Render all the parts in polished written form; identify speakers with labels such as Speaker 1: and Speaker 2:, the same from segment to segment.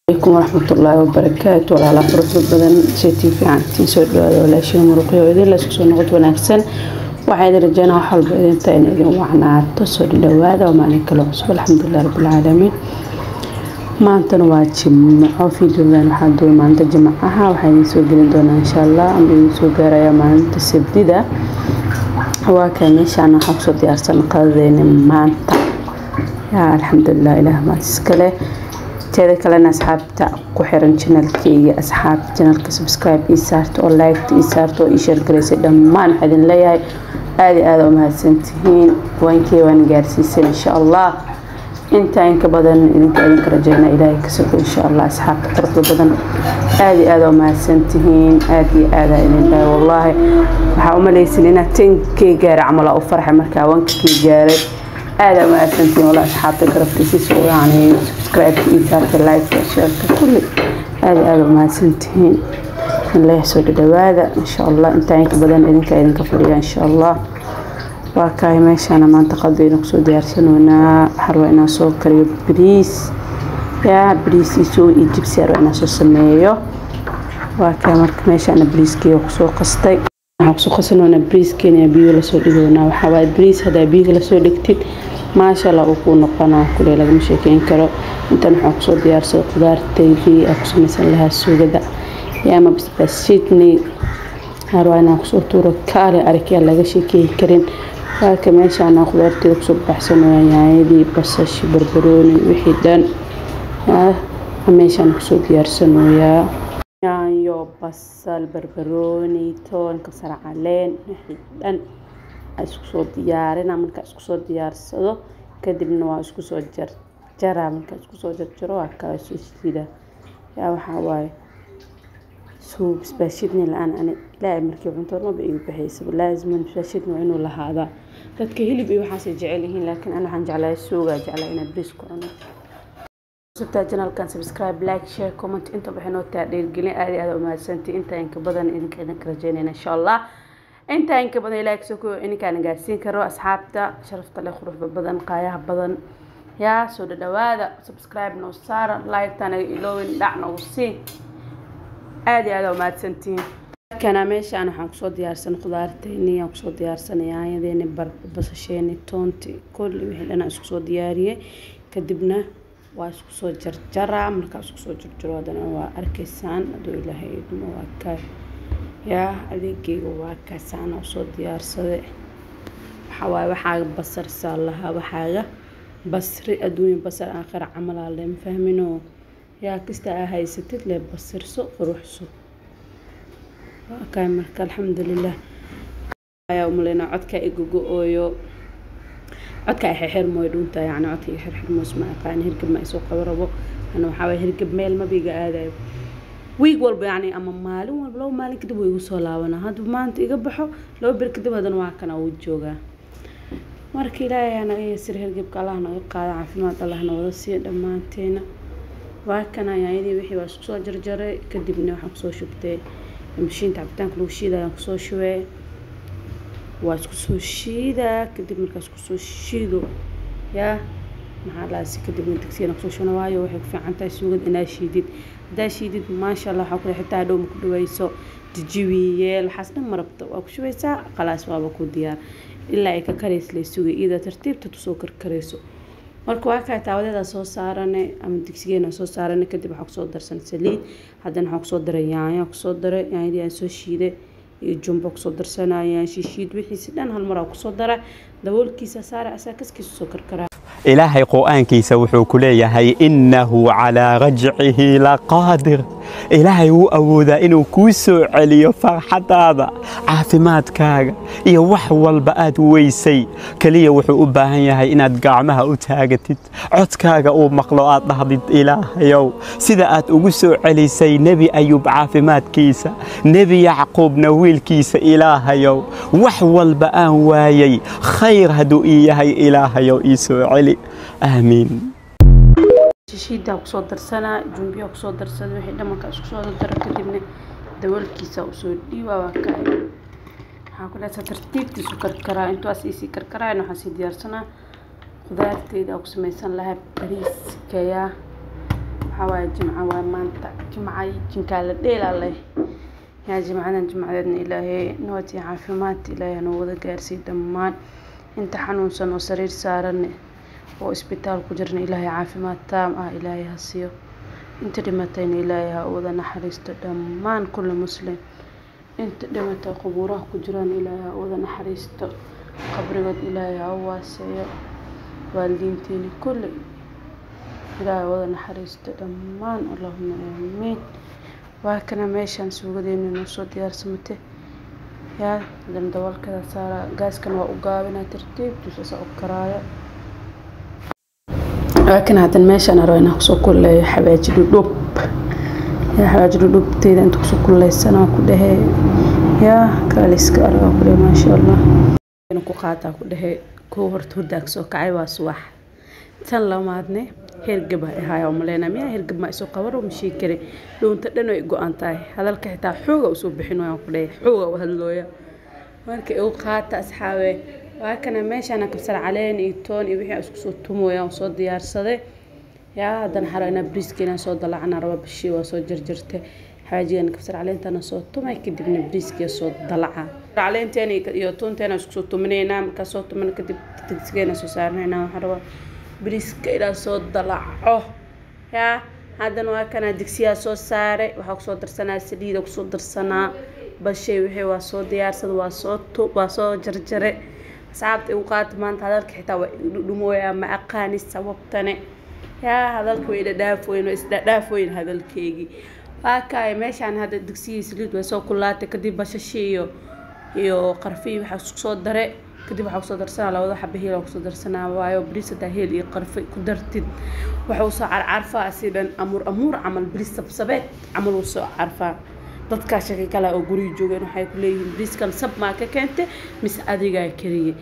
Speaker 1: Alaykum waraxmatullaahi wabarakaatu. Walaala quruxda badan, seetiin fiicantiin? Soo dhawaada. Walaashiin muruqyo idin la isku soo noqod wanaagsan. Waxaa idin rajeynaa wax walba idinta in idin wacnaato. Soo dhawaada, waa maalin kale cusub. Alxamdulilah rabbilcaalamiin. Maantana waa Jimco. Videogan waxaa duubay maalinta Jimcaha, waxaa idin soo gelin doonaa insha Allah ama idin soo gaaraya maalinta Sabdida. Waa kaa meeshaan waxaa kusoo diyaarsan qadadeeni maanta. Yaa alxamdulilah, ilaah maad iskale. Teeda kalena, asxaabta ku xiran channelkeyga, asxaabta channelka subscribe ii saarta oo like ii saarta oo ii share garaysay, dhammaan waxaa idin leeyahay aada iyo aada u mahadsantihiin. Waankey waan gaarsiisan insha Allah. Intaa inka badan idinka rajeynaa, Ilaahay ka sogo insha Allah. Asxaabta quruxda badan, aada iyo aada u mahadsantihiin, aada iyo aada idin dhahay. Wallaahi waxaa u malaysin inaad 10K gaaray camal u farxay markaa 1K gaaray. Aada u mahadsantihiin wallah, asxaabta garabkiisa yani subscribe ii saarta, like, share-ka, kulli aada aada u mahadsantihiin. Ilaahay soo dhadhawaada insha Allah. Intaa inka badan idinka fadhiya insha Allah. Waa kaay meeshaana maanta qadayna kusoo diyaarsanoonaa. Waxaa rabaa inaan soo kariyo bariis, yaa bariis iyo soo iyo jibsi rabaa inaan soo sameeyo. Waa kaay marka meeshaana bariiskeyga kusoo qastay. Waxaan kusoo qasanoonaa bariiskeena, biyo lasoo dhigoonaa. Waxaa waaye bariis haddaa biyo lasoo dhigtid, maasha Allah uu kuu noqonaa, kuley lagama sheekeyn karo. Intan waxaan kusoo diyaarsaday qudaartaydii aan ku samaysan lahaa suugada ama basbaas chutney. Waxaan rabaa inaan kusoo tuuro kaale aragyaa laga sheekeyn karin. Waaka meeshaan qudaarteeda kusoo baxsanaya, yaanyadii, basashi, barbarooni, wixii dhan meeshaan kusoo diyaarsanayaa: yaanyo, basal, barbarooni, toon, kabsar caleen, wixii dhan isku soo diyaarina. Markaa isku soo diyaarsado kadibna waa isku soo jarjaraa. Markaa isku soo jarjaro waa kala soo shiida. Yaa waxaa waaye suu basbaas chutney la-aan ani Ilaahay markii cunto maba iga baxaysa. Laazim basbaas chutney waa inuu lahaadaa. Dadka hilib iyo waxaasay jecel yihiin, laakiin ani waxaan jeclahay suugaa, jeclaa inaan bariis ku cuno. Cusubtaa channelkan subscribe, like, share, comment inta waxay noo tahay dhiirgelin. Aad iyo aad u mahadsantii. Inta inka badan idinka rajeynayna insha Allah. Inta inka badan Ilaahay kasoo koyo idinkaan gaarsiin karo. Asxaabta sharafta leh, quruxda badan, qaayaha badan, yaa soo dhadhawaada. Subscribe noo saara, like tana iloowin, dhac noogu sii. Aad iyo aad u mahadsantihiin. Kana meeshaan waxaan kusoo diyaarsan qudaarteeni, aan kusoo diyaarsanay yaanyadeeni, basasheeni, toonti, kulli wixii dhan aan isku soo diyaariyey. Kadibna waa isku soo jarjaraa. Markaa isku soo jarjaro haddana waa arkaysaan hadduu Ilaahay idmo. Waa kaa yaa adeegayga, waa kaasaan usoo diyaarsaday. Waxaa waaye waxaaga basarsaa lahaa, waxaaga basri adduunya basar aakhira camal aa le, ma fahmino? Yaa kasta aa haysatid le basirso, quruxso. Waa kaay marka alxamdulilah ayaa umaleynaa. Codka igogo-ooyo, codka ay xirxirmooyo dhuunta, yacni codka iga xirxirmooyo ma aqaan. Hirgab ma isoo qabo rabo ana. Waxaa waaye hirgab meel maba iga aadayo. Wiig walba yacni ama maalin walba, 2 maalin kadib wuu igu soo laabanaa. Hadduu maanta iga baxo, 2 ber kadib haddana waa kana wuu joogaa. Marka Ilaahay aa naga yasir hirgabka, Allah naga qaado, caafimaad Allah na wada siiyo dhammaanteena. Waa kana yaanyadii, wixii waa isku soo jarjaray. Kadibna waxaan kusoo shubtay mashiinta cabitaanka lagu shiidayo, aan kusoo shubay, waa isku soo shiidaa. Kadib markaa isku soo shiido, yaa maxaa laasi, kadibna digsigana kusoo shubna. Waayo waxay ku fiican tahay suugada inaa shiidid. Haddaa shiidid, maasha Allah, waxaa ku xitaa hadhow ma ku dhawayso jijiwi yeel, waxaas dhan ma rabto. Waa ku shubaysaa, khalaas, waaba ku diyaar. Ilaa ay ka karaysa lay sugay, iyadoo tartiibta tusoo karkarayso. Marka waa kaa taawadeeda soo saarane ama digsigeena soo saarane. Kadib waxaa kusoo darsan saliid. Haddana waxaa kusoo daray yaanyo, kusoo daray yaanyadii aan soo shiiday iyo jumbo kusoo darsanaya. Shishiid wixiisi dhan hal mar aa kusoo dara, daboolkiisa saara, asaa kaskiisa soo karkaraa.
Speaker 2: Ilaahay qur'aankiisa wuxuu ku leeyahay: innahu calaa rajcihi laqaadir. Ilaahay wuu awoodaa inuu kuu soo celiyo farxadaada, caafimaadkaaga iyo wax walba aad weysay. Keliya wuxuu u baahan yahay inaad gacmaha u taagatid, codkaaga uu maqlo, aad dhahdid: "Ilaahayow, sida aad ugu soo celisay Nebi Ayub caafimaadkiisa, Nebi Yacquubna wiilkiisa, Ilaahayow, wax walba aan waayay khayr hadduu ii yahay, Ilaahayow ii soo celi." Aamiin.
Speaker 1: Shishiidaa kusoo darsanaa, jumbiyaa kusoo darsada, wixii dhan markaa isku soo dardaro kadibna daboolkiisa usoo dhiibaa. Waa kaay, waxaa ku dhahaysaa tartiibtiisu karkaraa. Intaas iisii karkaraayan waxaan sii diyaarsanaa qudaarteyda aan ku samaysan lahaa bariiskaya. Waxaa waaye Jimco waa maanta, Jimca jinkaa la dheelaa leh. Yaa jimcadan jimcadeedna Ilaahay nabad iyo caafimaad Ilaahay noo wada gaarsiiyo dhammaan inta xanuunsan oo sariir saaran oo isbitaal ku jirna, Ilaahay caafimaad taam ah Ilaahay ha siiyo. Inta dhimatayna Ilaahay ha u wada naxariisto dhammaan kulli muslim. Inta dhimatay qubuuraha ku jiraan Ilaahay ha u wada naxariisto, qabrigood Ilaahay ha u waaseeyo. Waalidiintiina kulli Ilaahay wada naxariisto dhammaan, allahuma aamiin. Waa kana meeshaan suugadeena noo soo diyaarsamatay. Yaa haddana daboolkeeda saara, gaaskana waa u gaabinaa, tartiibtiisa u karaayo. Waa kana haddana meeshaan rabo inaan kusoo kululeeyo xawaaji dhudhub. Yaa xawaaji dhudhubteeda inta kusoo kululeysana ku dhehe, yaa kaaliska aragaa ku dhehe, maasha Allah. Ku qaataa ku dhehe kow, horta hurdaa kasoo kacay, waa subax. Tan lamaadne hergab ahaaya umaleynaa, miyaa hergab ma isoo qaban oo mashii kare, dhuunta dhan way go-an tahay, hadalka xitaa xooga usoo bixin wayaan ku dhehe, xooga u hadlooya. Marka igu qaata asxaabe, waa kana meeshaan kabsar caleen iyo toon iyo wixii aan isku soo tumooya aan soo diyaarsaday. Yaa haddana xaro inaa bariiska inaan soo dalacana raba, bishii waa soo jarjartay xawaajigan, kabsar caleentana soo tumay, kadibna bariiskiya soo dalaca. Caleenteena iyo toonteena isku soo tuminaynaa, markaa soo tumana kadib digsigeena soo saaranaynaa. Waxaan rabaa bariiska inaan soo dalaco. Yaa haddana waa kana digsiyaa soo saaray, waxaa kusoo darsanaa saliida, kusoo darsanaa bashay, wixii waa soo diyaarsada, waa soo tu, waa soo jarjare. Asxaabta igu qaata, maanta hadalka xitaa waa dhudhumooyaa, ma aqaani sababtane. Yaa hadalka way dhadhaafoyn, way isdhadhaafoyn hadalkeygii. Waa kaay meeshaan hadda digsigii saliid way soo kulaatay, kadib bashashi iyo qarfii waxaa isku soo dare, kadib waxaa kusoo darsanaa labada xaba heel aa kusoo darsanaa, waayo bariis hadaa heel iyo qarfe ku dartid waxa uu soo carcarfaa si dhan amuur amuur camal, bariis sabsabeed camal uu soo carfaa. Dadkaa shaki kale oo guriga joogeen waxay ku leeyihiin bariiskan sab maa ka keentay mise adigaa kariyey?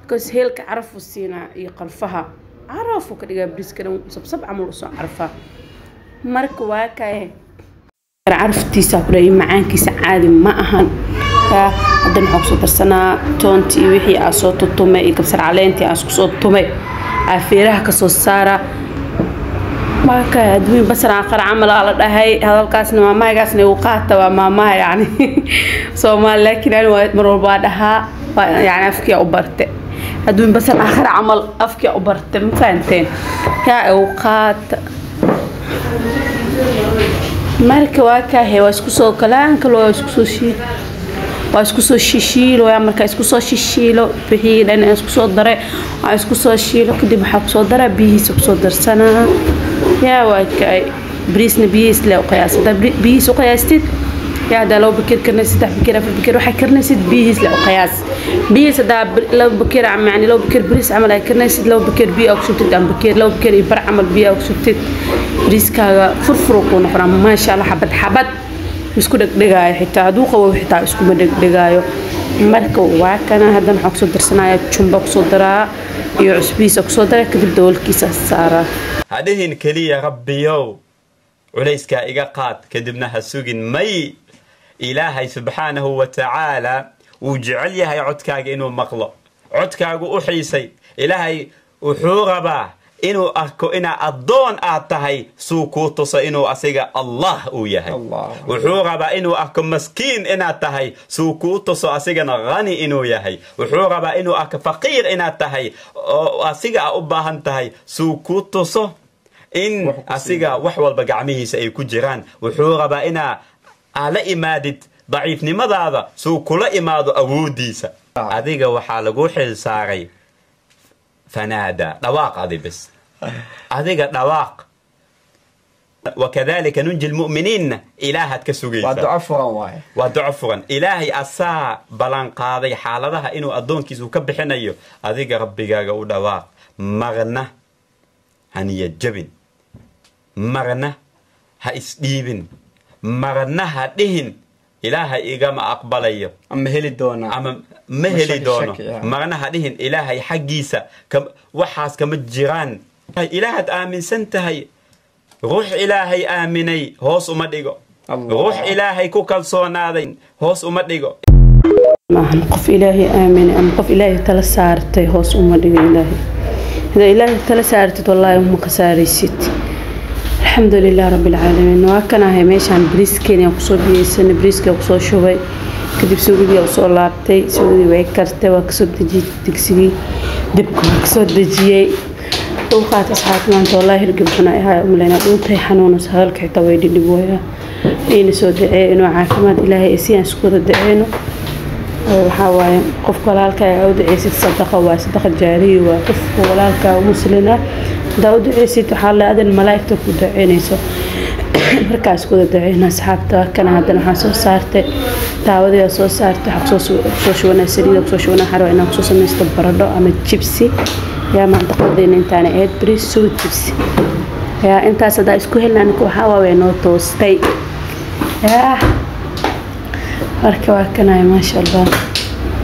Speaker 1: Because heelka carafuu siinaa iyo qarfaha carafuu ka dhigaa, bariiska dhan sabsab camal usoo carfaa. Marka waa kaye caraftiisa ku leeyahay, macaankiisa caadi ma ahan. Yaa haddana waxaa kusoo darsanaa toontii iyo wixii aa soo tutumay iyo kabsar caleentii aa isku soo tumay, aa feeraha kasoo saara. Marka adduun basar aqar camal aa la dhahay, hadalkaasna maamahagaasna igu qaata, waa maamaha yacni Soomaali, laakiin ani waa mar walba waa dhahaa, waa yacni afkiyaa u barte, adduun basar aqar camal afkiyaa u barte, ma fahanteen? Yaa igu qaata. Marka waa kaahe, waa isku soo kalaankalo, waa isku soo shii, waa isku soo shishiilo. Marka isku soo shishiilo wixii dhan aan isku soo daray, waa isku soo shiilo, kadib waxaa kusoo daraa biyihiisa, kusoo darsanaa. Yaa waa kaay bariisna biyihiis le u qiyaas, hadaa biyihiis u qiyaastid, yaa hadaa 2 bakeer karnaysid, 3 bakeer, 4 bakeer waxaa karnaysid, biyihiis le u qiyaas biyihiis. Hadaa 2 bakeer yacni 2 bakeer bariis camal ay karnaysid, 2 bakeer biyo aa ku shubtid, ama bakeer 2 bakeer iyo bar camal biyo aa ku shubtid, bariiskaaga furfuru kuu noqonaa, maasha Allah, xabad xabad isku dhegdhegaayo, xitaa hadduu qabow xitaa iskuma dhegdhegaayo. Marka waa kana haddana waxaa kusoo darsanaya jumba kusoo daraa iyo cusbihiisa kusoo daraa, kadib daboolkiisa saaraa.
Speaker 2: Ha dhihin keliya Rabbiyow culayskaa iga qaad, kadibna ha sugin. May, Ilaahay subxaanahu wa tacaala wuu jecel yahay codkaaga inuu maqlo, codkaagu u xiisay. Ilaahay wuxuu rabaa inuu arko inaa addoon aad tahay, suu kuu tuso inuu asiga Allah uu yahay. Wuxuu rabaa inuu arko maskiin inaad tahay, suu kuu tuso asigana hani inuu yahay. Wuxuu rabaa inuu arko faqiir inaad tahay oo asiga aa u baahan tahay, suu kuu tuso in asiga wax walba gacmihiisa ay ku jiraan. Wuxuu rabaa inaa aa la imaadid daciifnimadaada, suu kula imaado awooddiisa. Adiga waxaa lagu xil saaray fanaada, dhawaaq adi bes, adiga dhawaaq. Wakadalika nunji lmu'miniinna Ilaahaad ka sugaysaa,
Speaker 3: waa duco furan waaye,
Speaker 2: waa duco furan. Ilaahay asaa ballan qaaday xaaladaha inuu addoonkiisu ka bixinayo. Adiga Rabbigaaga u dhawaaq, marna ha niyad jabin, marna ha isdhiibin, marna ha dhihin Ilaahay igama aqbalayo
Speaker 3: ama heli doonaa
Speaker 2: ama ma heli doono,
Speaker 3: shaki, ya.
Speaker 2: Marna ha dhihin Ilaahay xaggiisa waxaas kama jiraan. Ilaahaad aaminsan tahay, ruux Ilaahay aaminay hoos uma dhigo.
Speaker 3: Allah.
Speaker 2: Ruux Ilaahay ku kalsoonaaday hoos uma dhigo.
Speaker 1: Maahan qof Ilaahay aaminay ama qof Ilaahay tala saartay hoos uma dhigo. Ilaahay hadaa Ilaahay tala saartid, wallaahi uma khasaaraysid. Alxamdulilah rabbilcaalamiin. Waa kan ahay meeshaan bariiskeeni aan kusoo biyeysanay, bariiskii aan kusoo shubay, kadib suugadii aan usoo laabtay. Suugadii way kartay, waa kasoo dejiyey digsigii, dibka waa kasoo dejiyey. Dulqaad asxaabta, maanta wallaahi hirgab xun ay ahay umaleynaa, dhuuntay xanuunas, hadalka xitaa way dhidhib wayaa. Ina soo duceeyo inuu caafimaad Ilaahay ay si aan isku wada duceyno. Oo waxaa waaye, qofka walaalka aa u duceysid sadaqa waaye, sadaqa jaariya waa. Qofka walaalka muslin ah hadaa u duceysid, waxaa la adan malaa'igta ku duceynayso. Markaa isku wada duceyna asxaabta. Kana haddana waxaan soo saartay taawadii, soo saartay, waxaa kusoo shubanaa saliida, kusoo shubanaa xarwa inaan kusoo samaysto baradho ama jibsi. Yaa maanta qadayna intaana ahayd bariis, sugo, jibsi. Yaa intaas haddaa isku helna aniga waxaa waa way noo toostay. Yaa marka waa kanaya, maasha Allah.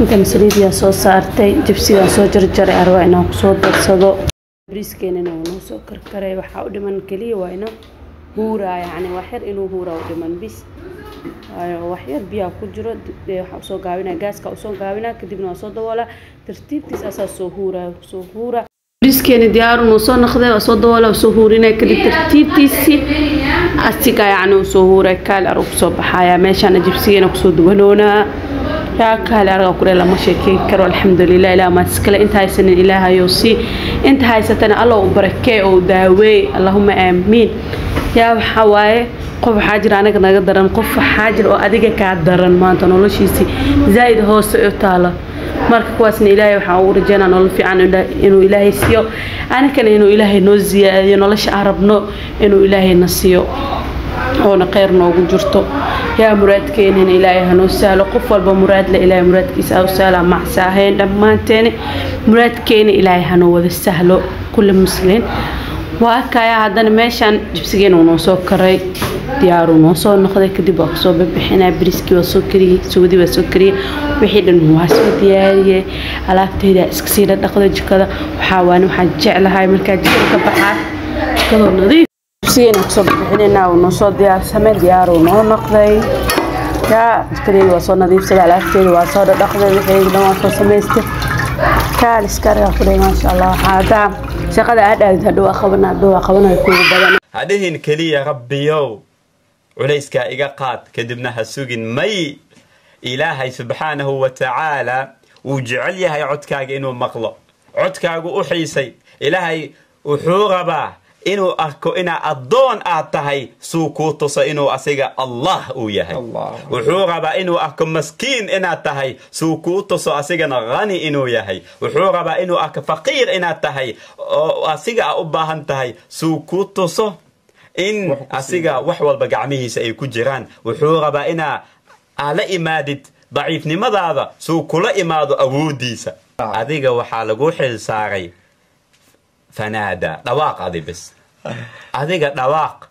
Speaker 1: Intan saliidiyaa soo saartay, jibsigaan soo jarjaray, arwaa inaan kusoo darsado. Bariiskeenana wuu noo soo karkaray, waxaa u dhiman keliya waa inuu huuraa, yacni wax yar inuu huuraa u dhiman bis. Waayo wax yar biyaa ku jiro, waxaa usoo gaabinaa gaaska, usoo gaabinaa, kadibna waa soo daboolaa, tartiibtiis asaa soo huuraa, soo huuraa. Bariiskeeni diyaar nuu soo noqday, waa soo daboola, waa soo huurinaya, kadib tartiibtiisii asiga yacni uu soo huuray, kaali arag kusoo baxaya. Meeshaana jibsigeena kusoo duwanoonaa. Yaa kaali araga kudhe, lama sheekeyn karo. Alxamdulilah, ilaah maad iskale. Inta haysanin Ilaahayow sii, inta haysatana Alla u barakee oo daaweey, allahuma aamiin. Yaa waxaa waaye, qof waxaa jira anaga naga daran, qof waxaa jira oo adiga kaa daran, maanta noloshiisii zaa'id hoose u taalo. Marka kuwaasna Ilaahay waxaan ugu rajeynaa nolol fiican inuu Ilaahay siiyo, anakana inuu Ilaahay noo ziyaadiyo nolosha aan rabno, inuu Ilaahay na siiyo oona kheyr noogu jirto. Yaa muraadkeenina Ilaahay hanoo sahlo. Qof walba muraad le Ilaahay muraadkiisa ha u sahla, macsaahayn dhammaanteeni muraadkeena Ilaahay hanoo wada sahlo, kulli muslin. Waa kaya haddana meeshaan jibsigeena uu noo soo karay, diyaaruu noo soo noqday. Kadib waa kusoo bixinaa, bariiskii waa soo kariyey, suugadii waa soo kariyey, wixii dhan waa soo diyaariyey. Alaabteyda iska sii dhaqdo jikada. Waxaa waan waxaan jeclahay markaa jikada ka baxaa jikadoo nadiif. Jibsigeena kusoo bixinaynaa, uu noo soo diyaarsamay, diyaaruu noo noqday. Yaa jikadeeda waa soo nadiifsaday, alaabteeda waa soo dhaqday, wixii dhan waa soo samaystay. Kaaliska ku dheh, maasha Allah. Waxaa haddaa shaqada aad aadid hadhow waa qabana, hadhow waa qabanayo kuugu badan.
Speaker 2: Hadhihin keliya "Rabbiyow, culayskaa iga qaad", kadibna ha sugin. May, Ilaahay subxaanahu wa tacaala wuu jecel yahay codkaaga inuu maqlo, codkaagu u xiisay. Ilaahay wuxuu rabaa inuu arko inaa addoon aad tahay, suu kuu tuso inuu asiga Allah uu yahay. Wuxuu rabaa inuu arko maskiin inaad tahay, suu kuu tuso asigana khani inuu yahay. Wuxuu rabaa inuu arko faqiir inaad tahay oo asiga a u baahan tahay, suu kuu tuso in asiga wax walba gacmihiisa ay ku jiraan. Wuxuu rabaa inaa aa la imaadid daciifnimadaada, suu kula imaado awooddiisa. Adiga waxaa lagu xil saaray fanaada, dhawaaq adi bis, adiga dhawaaq.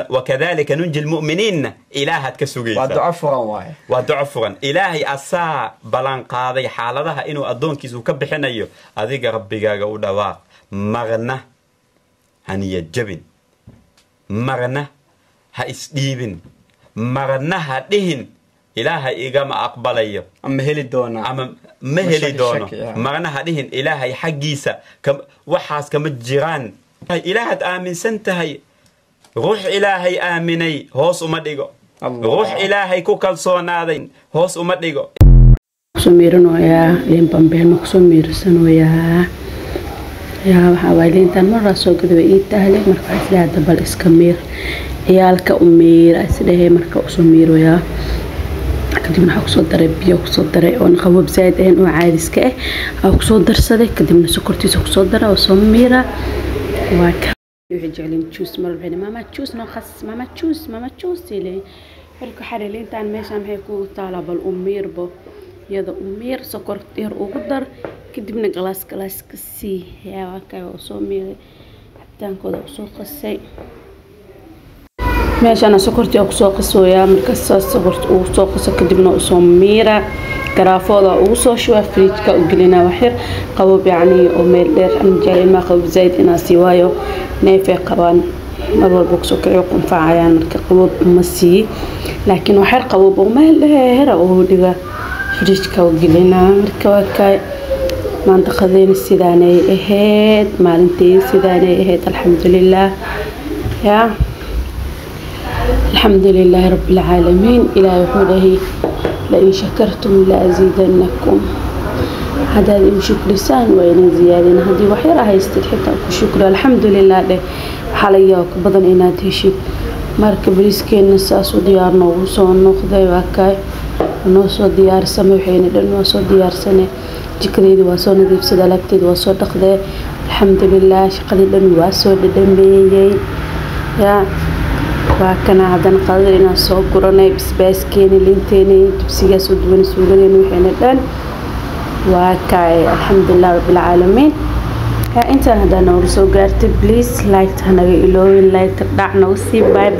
Speaker 2: Wakadalika nunji lmu'miniinna Ilaahaad ka
Speaker 3: waa
Speaker 2: sugaysaa.
Speaker 3: Duco furan waaye.
Speaker 2: Waa duco furan. Ilaahay asaa ballan qaaday xaaladaha inuu addoonkiisu ka bixinayo. Adiga Rabbigaaga u dhawaaq, marna ha niyad jabin, marna ha isdhiibin, marna ha dhihin "Ilaahay igama aqbalayo"
Speaker 3: ama heli doonaa
Speaker 2: ama ma heli
Speaker 3: shaki,
Speaker 2: doono.
Speaker 3: Shaki, ya.
Speaker 2: Marna ha dhihin Ilaahay xaggiisa waxaas kama jiraan. Ilaahaad aaminsan tahay, ruux Ilaahay aaminay hoos uma dhigo.
Speaker 3: Allah.
Speaker 2: Ruux Ilaahay ku kalsoonaaday hoos uma dhigo.
Speaker 1: Kusoo miiranayaa liin bambeelma, kusoo miirsanayaa. Yaa waxaa waay, liintan maraa soo gaday, way ii tahle. Marka waxaa isleeyahay hadda bal iska miir, ciyaalka u miira isdhehe. Marka usoo miiroyaa, kadibna waxaa kusoo daray biyo, kusoo daray oon qaboob zaaid ahayn oo caadiska ah aa kusoo darsaday. Kadibna sokortiisa kusoo daray oo soo miira. Waa ka waxay jecleen juice mar walba, "Mama, juice noo khas, mama juice, mama juice" ay leeyihiin. Marka waxaa dhahay, liintan meeshaan maxay ku taalaa? Bal u miirbo iyada, u miir, sokor yar ugu dar, kadibna galaas galaas ka sii. Yaa waa kay, waa usoo miiray, cabitaankooda usoo qasay. Meeshaana sokortii aa kusoo qasooyaa. Marka saas sokorta ugu soo qaso, kadibna usoo miira, garaafooda ugu soo shubaa, fridge-ka u gelinaa waxyar qaboob, yacni oo meel dheer ama jecel ilmaha qaboob zaid inaa sii, waayo neefay qabaan, mar walba kusoo kiciyo qunfaacayaan. Marka qaboob ma sii, laakiin waxyar qaboob oo meel dheer ugu dhiga, fridge-ka u gelinaa. Marka waa kaay, maanta qadeyna sidaanay ahayd, maalintii sidaanay ahayd, alxamdulilah. Yaa alxamdulilaahi rabbilcaalamiin. Ilaahay wuxuu dhahay la in shakartum la asiidannakum, haddaad igu shukrisaan waa idin ziyaadin. Haddii wax yar haystid xitaa ku shukri, alxamdulilah dheh, waxaa laga yaaba ka badan inaad heshid. Marka bariiskeena saas u diyaar noogu soo noqday, waa kaay noo soo diyaarsamay, waxayna dhan waa soo diyaarsanay. Jikadeyda waa soo nadiifsaday, alaabteeda waa soo dhaqday, alxamdulilah, shaqadii dhan waa soo dhadhameeyey. Yaa waa kana haddana qadada inaan soo guranay, basbaaskeeni, liinteeni, dibsigaa soo duwanay, suugadeeni, waxayna dhan waa kaay, alxamdulilah rabbilcaalamiin. Intaan haddaa nooga soo gaartay, please like hanaga iloowin, like dhac nooga sii. Bye.